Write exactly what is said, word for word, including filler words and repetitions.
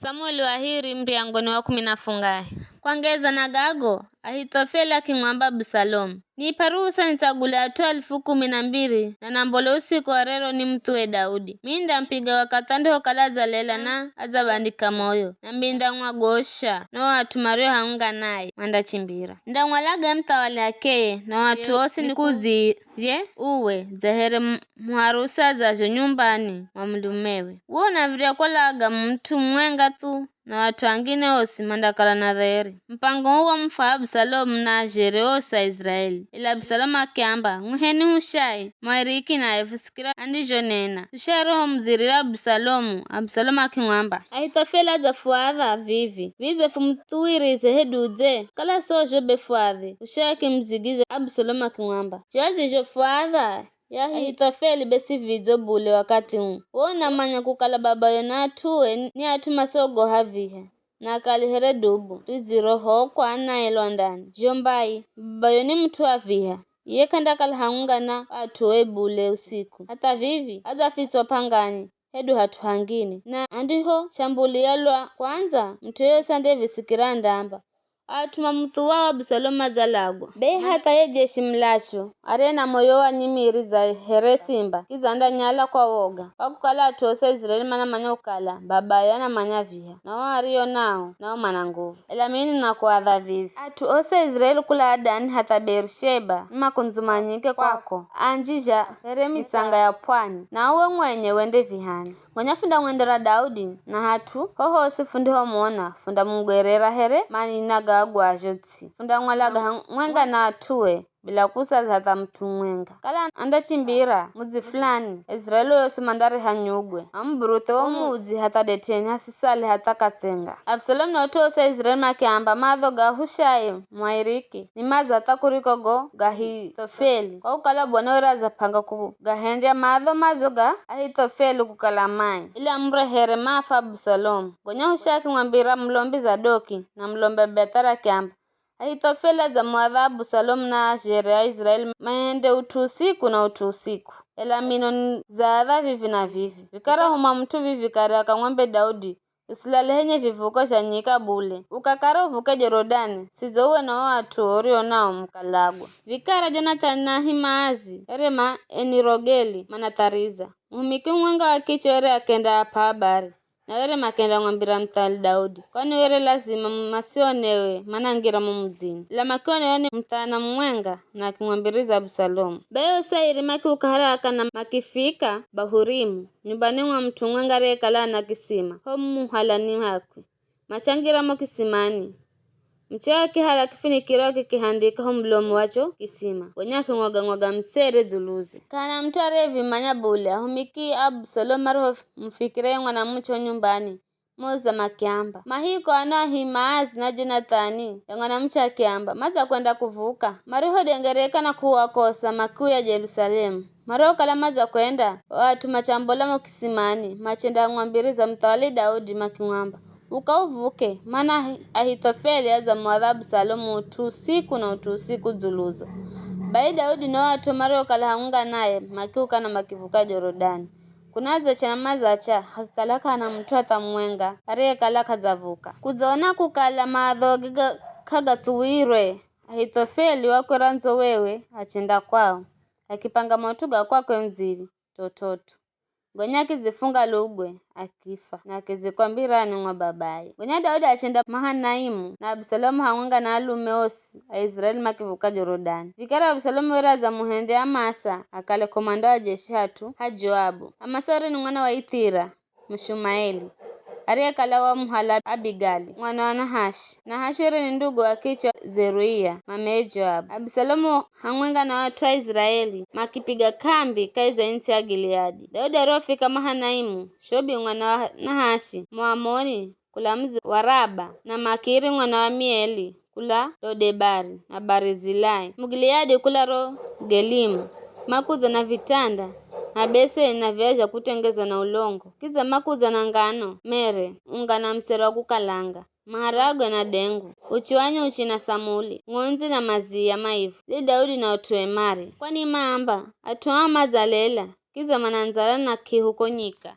Samueli wa hiri, muryango ni wa kumi na fungahe. Kwangeza na gago, Ahithofeli akimwamba Abusalomu, "Nip'a ruhusa nitsagule at'u alifu kumi na mbiri na nambole usiku wa rero nimuthuwe Daudi. Mi nindamup'iga wakathi andihokala adzalela na adzabandika moyo, na mi nindamwagosha no at'u mario hamwenga naye mandachimbira. Nindamwalaga muthawali akeye na at'u osi nikuziye uwe dza here mu- muharusi adzazho nyumbani mwa mulumewe. Uwe unav̱irya kwalaga mut'u mumwenga thu, na at'u angine osi mandakala na dheri." Mupango uu wamufwaha Abusalomu na azhere osi a Iziraeli. Ela Abusalomu akiamba, "Ng'wiheni Hushai, Muariki naye fusikira andizhonena." Hushai arihomuzirira Abusalomu, Abusalomu akimwamba, "Ahithofeli adzafwaha vivi. Vidze fumuthuwirize hedu udze? Kala sozho be fwadhi." Hushai akimuzigiza Abusalomu akimwamba, "Zho adzizhofwaha ye Ahithofeli be si vidzo bule wakathi uu. Wewe unamanya kukala babayo na at'ue ni at'u masiogoha viha, na akali here dubu ridzirohokwa naye lwandani. Zho mbai, babayo ni mut'u wa viha, iye k'andakala hamwenga na at'ue bule usiku. Hatha vivi, adzafitswa p'angani, hedu hat'u hangine. Na andihoshambulia lwa kwandza, mut'u yeyosi andiyevisikira andaamba, 'At'u mamuthuwao Abusalomu madzalagwa.' Be hatha ye jeshi mulachu, ariye na moyo wa nyimiri dza here simba, kidza andanyala kwa woga, kwa kukala at'u osi a Iziraeli manamanya kukala babaye anamanya viha, na o ario nao, nao mana nguvu. Ela mimi ninakuadha vivi, at'u osi a Iziraeli kula Adani hatha Beerisheba ni makundzumanyike kwako, anji zha here mitsanga ya pwani, na uwe mwenye wende vihani." Gonya fundamwendera Daudi, na hat'u hohosi fundihomona, fundamugwerera here manina gagwazho ts'i. Fundamwalaga hamwenga na at'ue, bila kusaza hatha mut'u mumwenga. Kala andachimbira mudzi fulani, Iziraeli yosi mandariha nyugwe, amuburuthe wo mudzi hatha det'eni hasisale hatha katsenga. Abusalomu na at'u osi a Iziraeli makiamba, "Matho ga Hushai Muariki ni madzo hatha kuriko go ga Ahithofeli, kwa kukala Bwana were adzapanga kugahendya matho madzo ga Ahithofeli kukala mai, ili amurehere maafa Abusalomu." Gonya Hushai akimwambira mulombi Zadoki na mulombi Abiathari akiamba, "Ahithofeli adzamuadha Abusalomu na azhere a Iziraeli maende ut'u usiku na ut'u usiku. Ela mino nidzaadha vivi na vivi. Vikara huma mut'u vivi kare akamwambe Daudi, 'Usilale henye vivuko zha nyika bule. Ukakara uvuke Jorodani, sidzo uwe na o at'u urio nao mukalagwa.'" Vikara Jonathani na Ahimaazi, here ma Enirogeli manathariza. Muhumiki mumwenga wa kiche were akenda ap'a habari, na were makendamwambira muthawali Daudi, kwani were lazima masionewe manangira mo mudzini. Ela makionewa ni muthana mumwenga, na akimwambiriza Abusalomu. Bai osi airi makiuka haraka na makifika Bahurimu, nyumbani mwa mut'u mumwenga ariyekala ana kisima, ho muhalani hakwe. Machangira mo kisimani. Muche akihala kifinikiro akikihandika ho mulomo wa cho kisima, gonya akimwaga-mwaga mutsere dzuluze. K'ahana mut'u ariyevimanya bule. Ahumiki a Abusalomu marihomufikira ye mwanamuche ho nyumbani, mamuuza makiamba, "Mahiko ano Ahimaazi na Jonathani?" Ye mwanamuche akiamba, "Madzakwenda kuvuka." Marihodengereka na kuwakosa, makiuya Jerusalemu. Marihokala madzakwenda, o at'u machambola mo kisimani, machendamwambiriza muthawali Daudi, makimwamba, "Uka uvuke, mana Ahi-, Ahithofeli adzamuadha Abusalomu ut'u usiku na ut'u usiku dzuluzo." Bai Daudi na o at'u mariokala hamwenga naye makiuka na makivuka Jorodani. Kunadzacha na madzacha, hakikala k'ahana mut'u hatha mumwenga ariyekala k'adzavuka. Kudzaona kukala maadhoge ga-, k'agathuwirwe, Ahithofeli wakwera ndzo wewe achenda kwao, akipanga maut'u ga kwakwe mudzini, t'ot'ot'o. Gonya akidzifunga lugwe, akifa, na akizikwa mbirani mwa babaye. Gonya Daudi achenda Mahanaimu, na Abusalomu hamwenga na alume osi a Iziraeli makivuka Jorodani. Vikara Abusalomu were adzamuhendya Amasa akale komanda wa jeshi hat'u ha Joabu. Amasa were ni mwana wa Ithira, Mushumaeli, ariyekala wamuhala Abigali, mwana wa Nahashi. Nahashi were ni ndugu wa kiche Zeruia, mameye Joabu. Abusalomu hamwenga na at'u a Iziraeli makipiga k'ambi kahi za ntsi ya Gileadi. Daudi arihofika Mahanaimu, Shobi mwana wa Nahashi, Muamoni, kula mudzi wa Raba, na Makiri mwana wa Amieli, kula Lodebari, na Barizilai, Mugileadi kula Rogelimu, makudza na vitanda, mabeseni na viya zha kutengezwa na ulongo, kidza makudza na ngano, mere, unga na mutsere wa kukalanga, maharagwe na dengu, uchi wa nyuchi na samuli, ng'ondzi na mazia maivu, ili Daudi na ut'ue mare. Kwani maamba, at'u aa madzalela, kidza mana ndzala na k'ihu ko nyika.